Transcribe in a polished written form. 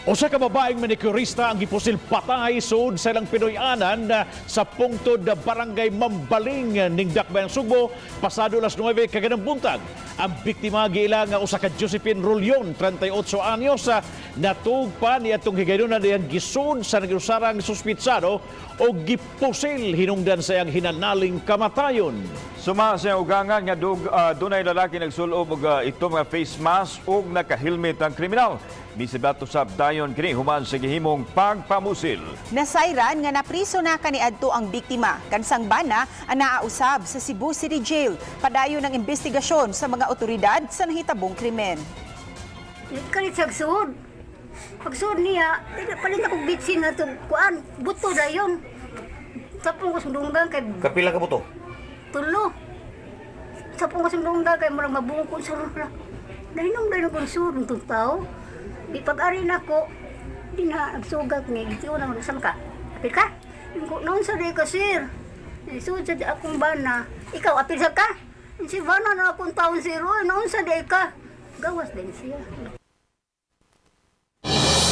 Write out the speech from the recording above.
Usa ka babaeng manicurista ang gipusil patay sud sa ilang Pinoy-anan sa pungtod Barangay Mambaling ning Dakbayan Sugbo pasado alas 9 kaganang buntag. Ang biktima giila nga usa ka Josephine Rulion, 38 anyos, natugpa ni atong higayonon diyang gisud sa nagusarang suspitsado o gipusil hinungdan sa iyang hinanaling kamatayon. Suma sa iyang ugangan nga dunay lalaki nagsulob og ito mga face mask ug naka-helmet ang kriminal. Misibato sa dayon kini human sa gihimong pagpamusil. Nasayran nga napriso na kaniadto ang biktima. Kansang bana ang naausab sa Cebu City Jail. Padayon ang investigasyon sa mga otoridad sa nahitabong krimen. Kalit sa suod. Pagsuod niya, palit ako bitsin na ito. Kuan, buto na yun. Sapong ko sundunggan kay Kapila ka buto? Tulo. Sapong ko sundunggan kay murag mabungkol sa rula. Dahinom dahil akong suod itong tao. Di pag-ari na ko, di na nagsugat ni. Di ko na saan ka? Apil ka? Ko, noon sa di ka, sir. Suod sa di akong bana. Ikaw, apil sa ka? Si bana na akong taon, sir. Oy, noon sa di ka. Gawas din siya.